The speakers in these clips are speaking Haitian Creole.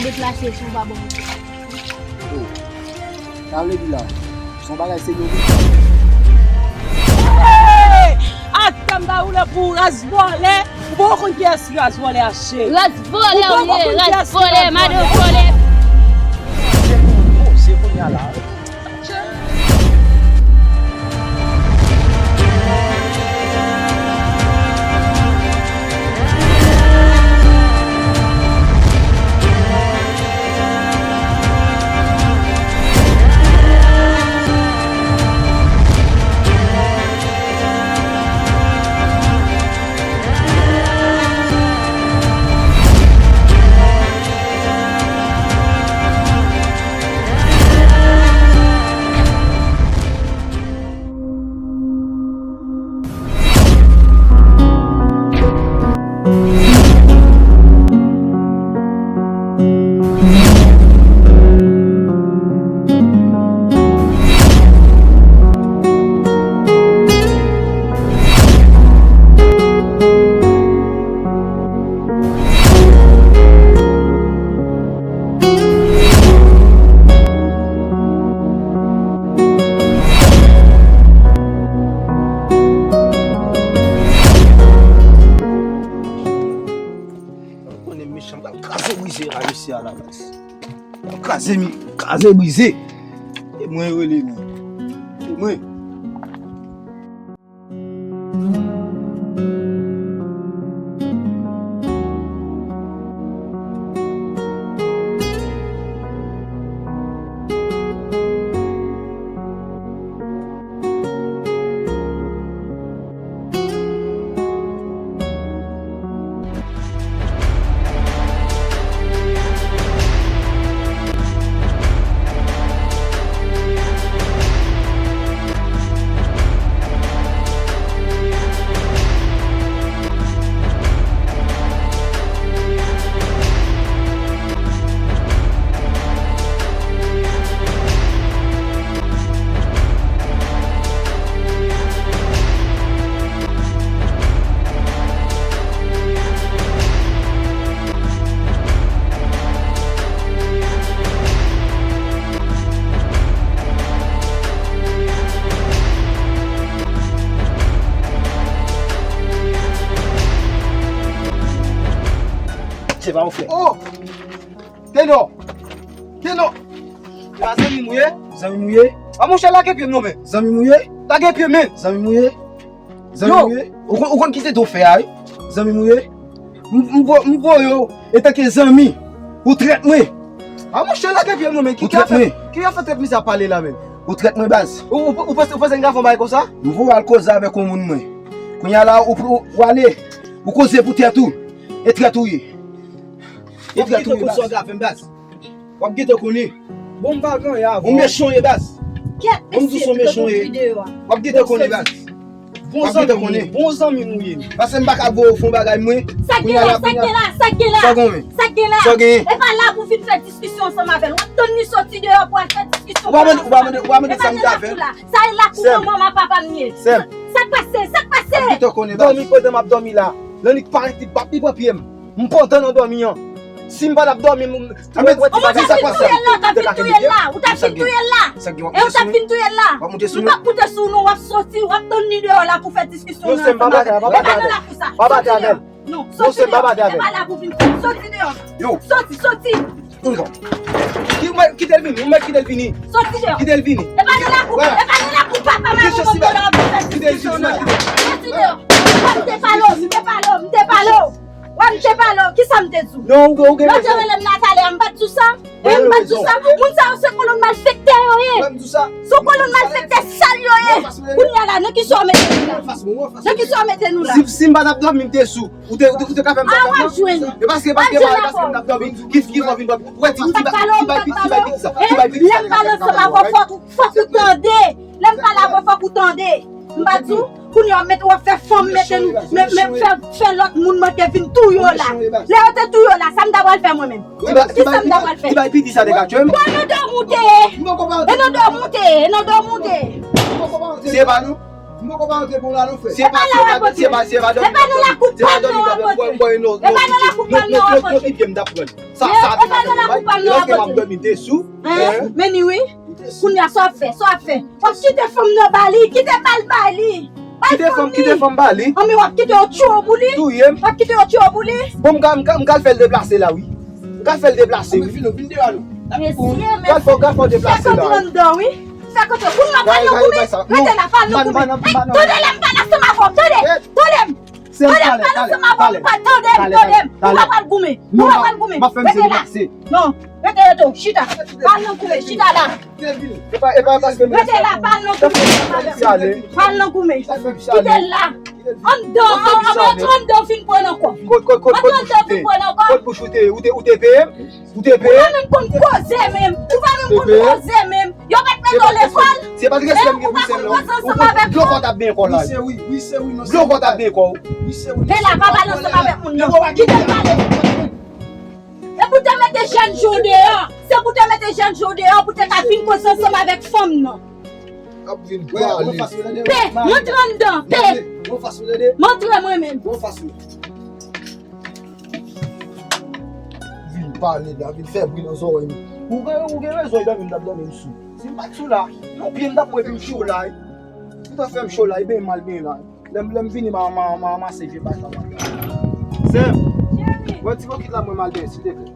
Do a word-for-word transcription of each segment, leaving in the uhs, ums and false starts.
Deplase si w pa bon. Sa vle di la, se yon bagay serye wi. Hey! Atan m ba ou lè pou ras vòlè. Ou poko konn kiyès ras vòlè a se. Ras vòlè ou ye, ras vòlè, madan vòlè. Se pou nou, se pou nou la. Konnen mechan pral kraze brize la mesye a la baz. Kraze mi, kraze brize. E mwen rele mwen. E mwen. Se pa yon frè. Oh! Tenò! Tenò! Se pa zanmi m ou ye? Zanmi m ou ye? A monchè, lage pye m non men. Zanmi m ou ye? Lage pye men. Zanmi m ou ye? Zanmi m ou ye? Ou konn, ou konn ki se tou fè a wi? Zanmi m ou ye? M, m vo-, m voye w etanke zanmi. Ou trèt mwen. A monchè, lage pye m non men. Ki, ki afè, ki afè trèt misye ap pale la menm? Ou trèt mwen baz. Ou, ou, ou panse, ou panse m ka fè yon bagay konsa? M voye w al koze avèk yon moun mwen. Kounye a la ou, ou, ou ale. Ou koze pou tèt ou. E trèt ou ye. E trèt ou ye baz. W ap gentan konnen. Bon, m pa gen anyen avè w. Ou mechan w ye baz. Kèt mesye, tout moun ki deyò a. W ap gentan konnen baz. Bon zanmi m ou ye, bon zanmi m ou ye. Paske m pa ka voye w fè yon bagay mwen. Sa k gen la, sa k gen la, sa k gen la? Sa w gen? Sa k gen la? Sa w gen? E pa la pou vin fè diskisyon ansanm avè l. W ap tann li soti deyò pou al fè diskisyon. Ou pa mande, ou pa mande, ou pa mande sa m ta fè. Sa e lakou manman m ak papa m ye. Sè m. Sa k pase? Sa k pase? W ap gentan konnen baz. Dòmi pandan m ap dòmi la. Lannik parèt li bap li pran pye m. M pandan nan dòmi an. Si m pa t ap dòmi, m, ou mèt wè ti bagay sa k pase. Ou t ap vin touye l la, ou t ap vin touye l la. E ou t ap vin touye l la. M p ap moute sou ou non, w ap soti, w ap tann li deyò la pou fè diskisyon nan ansanm avè l. E pa nan lakou sa. Soti deyò. Non, soti deyò. E pa la pou vin soti deyò. Soti, soti. Kite l vini, ou mèt kite l vini. Soti deyò. Kite l vini. E pa nan lakou, e pa nan lakou papa m ak manman m deyò pou fè diskisyon nan. Soti deyò. M te pale w, m te pale w, m te pale w. Wè m te pale w, kisa m te di w? Non, ou gen, ou gen rezon. Lè w te rele m nan talè a, m pa t di w sa? Wi, m pa t di w sa? Moun sa yo se kolon malfektè yo ye. Wè m di w sa. Se yon kolon malfektè sal yo ye. Kounye a la, nan kisa w mete nou la? Nan kisa w mete nou la? Si, si m pa t ap dòmi, m te sou. Ou te, ou te, ou te ka fè m sa. A, w ap jwenn. E paske, paske, paske m t ap dòmi, ki, ki fè w vin dòmi. Ou wè ti, ti bay, ti bay, ti bay piti sa. Ti bay piti sa. Lè m pale ansanm avè w, fòk, fòk ou tande. Lè m pale avè w, fòk ou tande. M pa di w, kounye a w ap mete, w ap fè fanm mete nou, men, men fè, fè lòt moun manke vin touye w la. Lè yo te touye w la, sa m ta pral fè mwen menm? Kisa m ta pral fè? Ti bay piti sa te ka tchwe m. Bon, nan dòmi w te ye. E nan dòmi w te ye, e nan dòmi w te ye. Se pa nou. Nou poko pa antre pou la non, frè. Se pa, se pa, se pa, se pa dòmi. E pa nan lakou pa m nan w ap antre. E pa nan lakou pa m nan w ap antre. Sa, sa, e pa nan lakou pa m nan w ap antre. Lòske m ap dòmi desou. Men ni wi. Kounye a, sa w ap fè, sa w ap fè. W ap kite fanm nan ba li, kite bal ba li. Kite fanm, kite fanm ba li. Anben w ap kite yo tchwe w pou li. Touye m. W ap kite yo tchwe w pou li. Bon, m ka, m ka, m ka fè l deplase la, wi. M ka fè l deplase, wi. Mesye, mesye. Gad fò, gad fò deplase la. Fè kote anndan, wi. Fè kote. Kounye a, pa nan goumen. Rete la, pa nan goumen. Tande la, m pale ansanm avè w. Tande, tande m. Tande m, pale ansanm avè w. Tande m, tande m. Ou pa pral goumen. Ou pa pral goumen. Rete la. Non, rete, rete, chita. Pa nan goumen, chita la. Epa, epa, paske m rete la, pa nan goumen. Pale. Pa nan goumen. Kite l la. Anndan, an, an, antre anndan, fin pran nan kò. Kot, kot, kot, kot bouch ou te ye? Kot bouch ou te ye? Ou te, ou te peye m? Ou te peye m? Ou pa menm konn koze menm. Ou pa menm konn koze menm. Yo pa t mete w lekòl. Se pa t respè m gen pou sè m, non. Ou pa konn koze ansanm avèk fanm. Dlo kò t ap benyen kò w la. Dlo kò t ap benyen kò w. Vin la, pa pale ansanm avèk moun nan. Kite l pale. E pou te mete jèn jan w deyò. Se pou te mete jèn jan w deyò pou te ka vin koze ansanm avèk fanm nan. Ap vin pale. Pe, m antre anndan, pe. M antre mwen menm. Vin pale la, vin fè bri nan zòrèy m. Ou gen, ou gen rezon, dòmi m t ap dòmi m sou. Si m pa t sou la, yon pye m t ap pran epi m cho la, wi. M t ap fè m cho la, wi, benyen m al benyen la. Lè m, lè m vini, m a, m a, m a ranmase vye bagay la. Sè m, pran ti bokit la, mwen m al benyen, silteplè.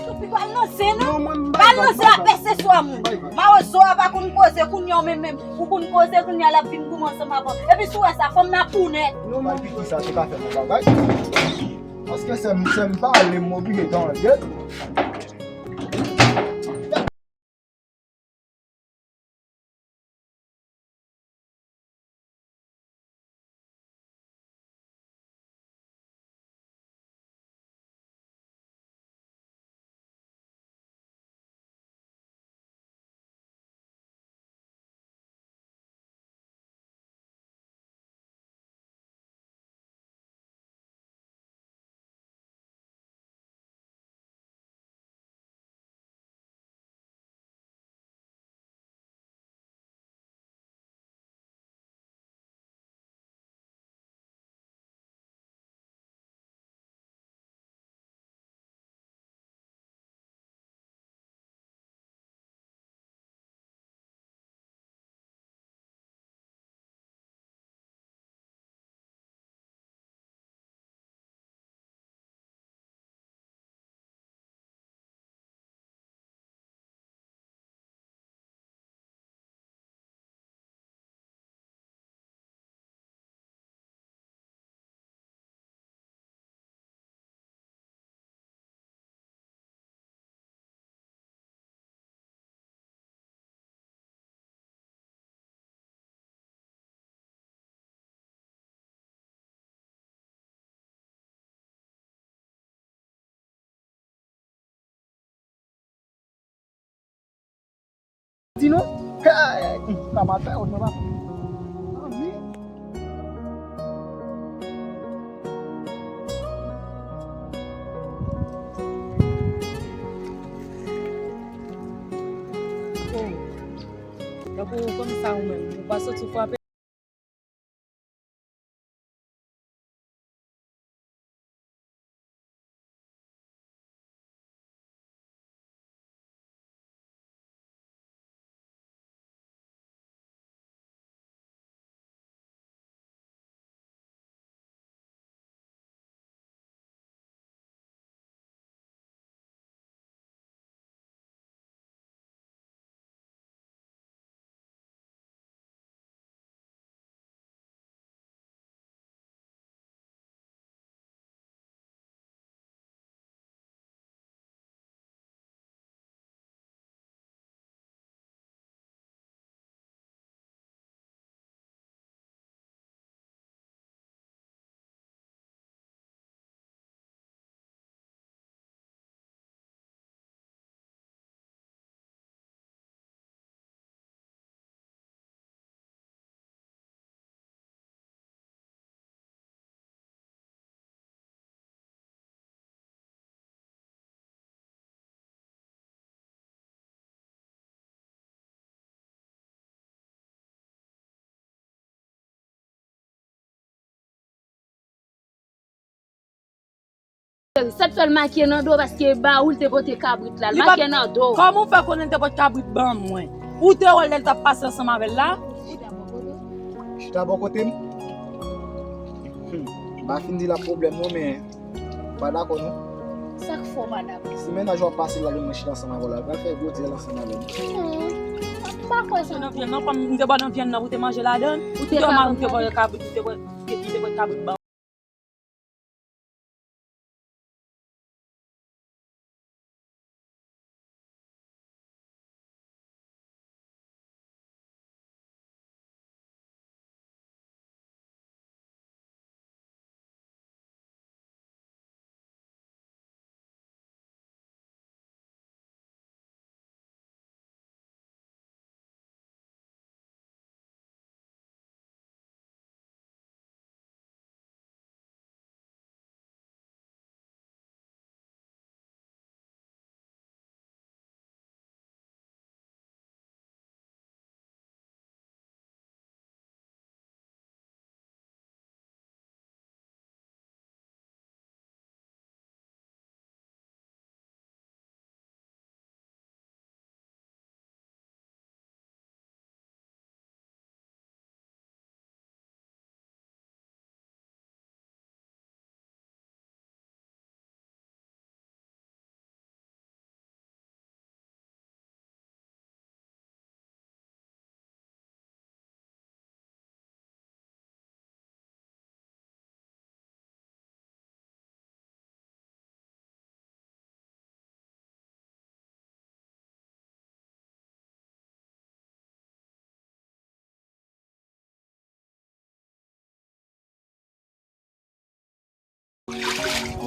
Epi pa l nan zen non. Pa l nan zen, ap pèse swa moun. Mawozo a pa konn koze, kounye a w menm menm ou konn koze, kounye a l ap vin goumen ansanm avè w. Epi si w wè sa, fanm nan ap ou nèt. Bay piti sa, se pa fè bon bagay. Paske sè m, sè m pale, m oblije tande. Di nou, hey, pa mal fè, non, pa. Anmè. Oh. Tankou kòmsa ou menm, ou pa soti frape. Sa t fè l makiye nan do paske ba ou l te pote kabrit la. L makiye nan do. Kòman w fè konnen l te pote kabrit ban mwen? Ou te wè l lè l t ap pase ansanm avè l la? Chita bò kote m. Hmm. M pa fin di l ap pwoblèm non, men m pa dakò non. Sa k fè w pa dakò? Si mennaj ou ap pase la, lè mwen chita ansanm avè w la, l pral fè gwo dyèl ansanm avè m. Hmm. M pa kwè sa. Nan vyann nan, kòm m te ba w nan vyann nan pou te manje ladan l. Ou te ka manje. Ou te wè kabrit, ou te wè, ou te wè kabrit ban.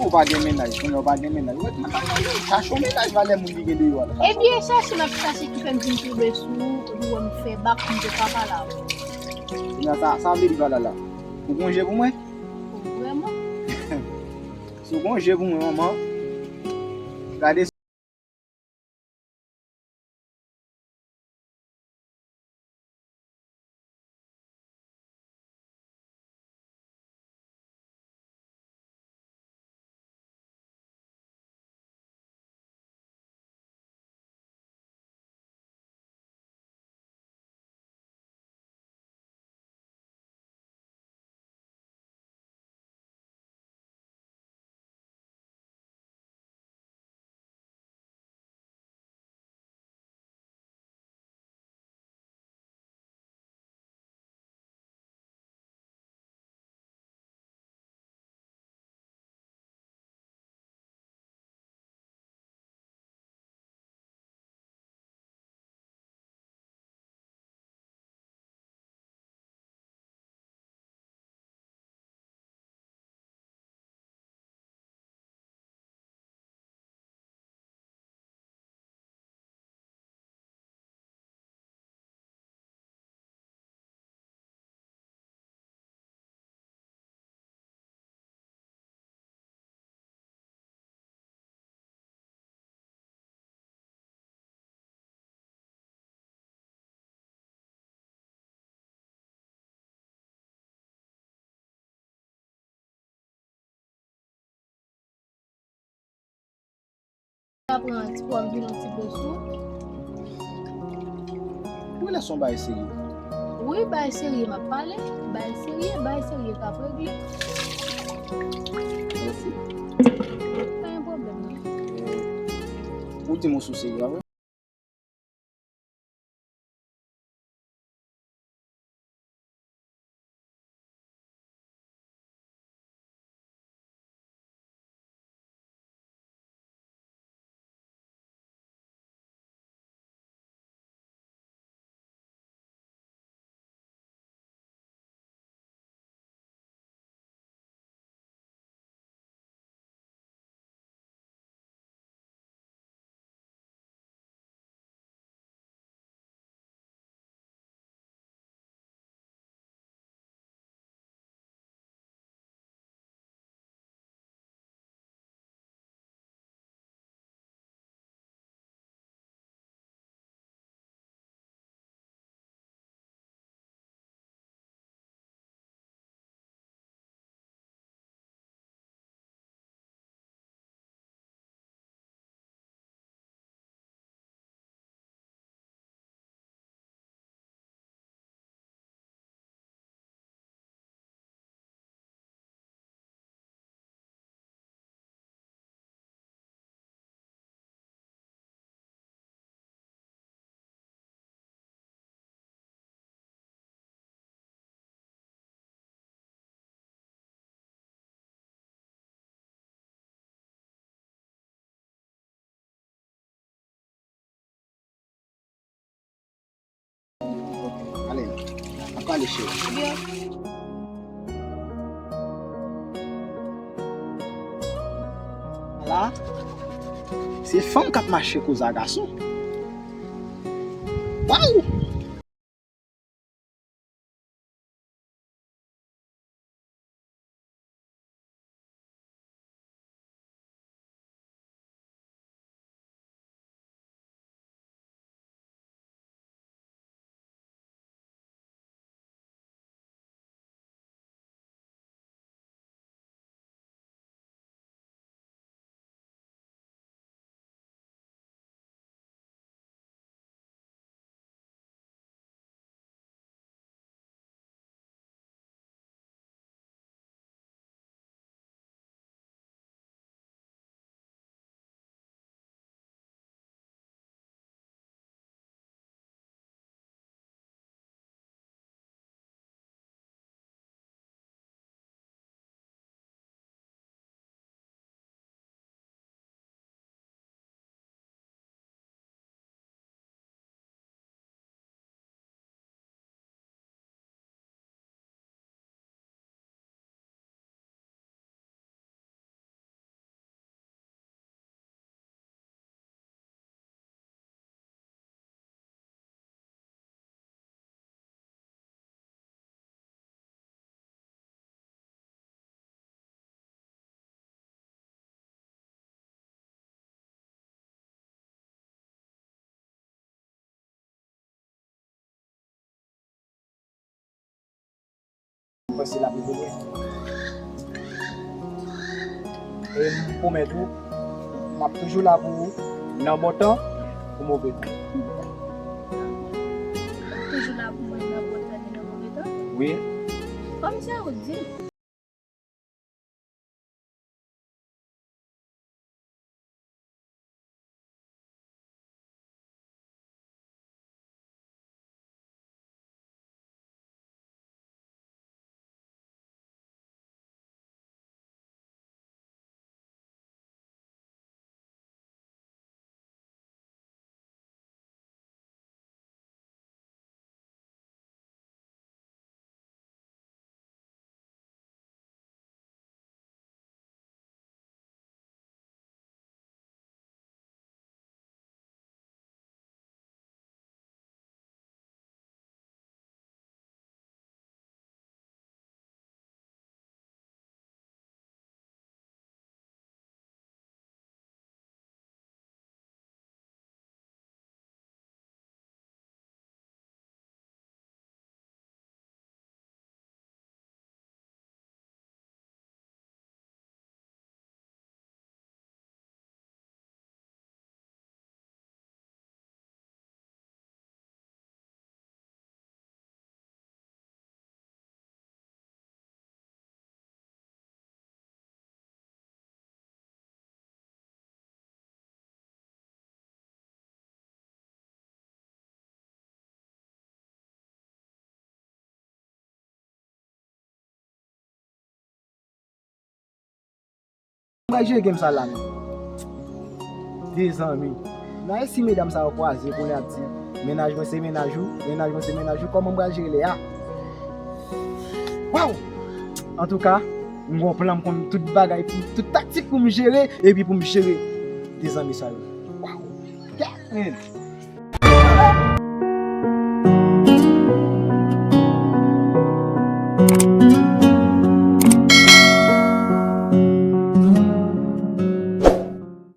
Ou pa gen mennaj, kounye a ou pa gen mennaj. Ou wè, mwen pa gen, chache yon mennaj valè moun ki gen deyò a la. Ebyen, chache m ap chache ki fè m vin tonbe sou ou, epi wè m fè bak, m te pa pale avè w. Kounye a, sa, sa vle di valè la. Ou gon je pou mwen? Vrèman? Si w gon je pou mwen, manman, gade. Sa pran ti pòm vin yon ti pe sou. Wi, lè se yon bagay serye. Wi, bagay serye m ap pale. Bagay serye, bagay serye k ap regle. Mèsi. Pa gen pwoblèm non. Ou di m ou sou serye, pa vre? Pale, cheri. Ala, se fanm k ap mache koze a gason. Waw! Mwen panse l ap revini. E m pwomèt ou, m ap toujou la pou ou, nan bon tan, pou move tan. Toujou la pou mwen nan bon tan e nan move tan? Wi. Kòm sa ou di. Mwen jere game sa la menm. De zanmi. Nan si medam sa yo kwaze kounye a ap di, mennaj mwen se mennaj ou, mennaj mwen se mennaj ou, kòman m pral jere lè a? Waw! Antouka, m gon plan, m konn tout bagay, pou, tout taktik pou m jere, epi pou m jere de zanmi sa yo. Waw! Gad, men!